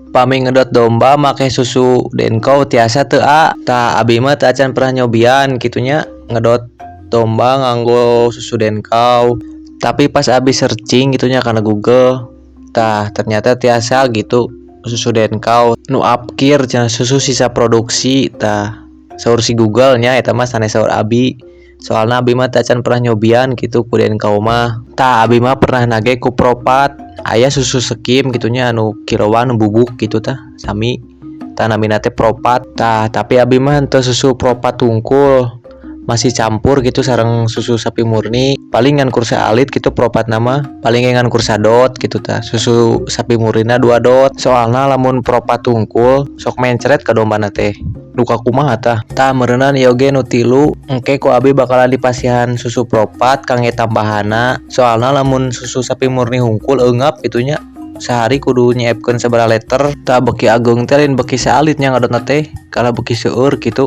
Pami ngedot domba make susu Dancow tiasa teu a? Tah, abi mah teu acan pernah nyobian kitu nya ngedot domba nganggo susu Dancow. Tapi pas abi searching gitu nya kana Google, tah, ternyata tiasa gitu susu Dancow nu afkir cenah, susu sisa produksi. Tah, saur si Google nya, eta mah sanes saur abi, soalna abi mah teu acan pernah nyobian gitu ku Dancow mah. Tah, abi mah pernah nage ku Propat, aya susu skim gitu nya anu kiloan bubuk gitu. Tah, sami, tah, namina teh Propat. Tah, tapi abi mah henteu susu Propat tungkul, masih campur gitu sareng susu sapi murni. Paling ngan kur saalit gitu Propatna mah, paling ngan kur sadot gitu. Tah, susu sapi murnina 2 dot, soalna lamun Propat tungkul sok mencret ka dombana teh, duka kumaha tah. Tah, meureunan ieu ge nu tilu, engke ku abi bakalan dipasihan susu Propat kangge tambahana, soalna lamun susu sapi murni hungkul eungap kitu nya, sehari kudu nyeepkeun sabaraha liter. Tah, beuki ageung teh lain beuki saalit nya ngadotna teh, kalah beuki seueur kitu.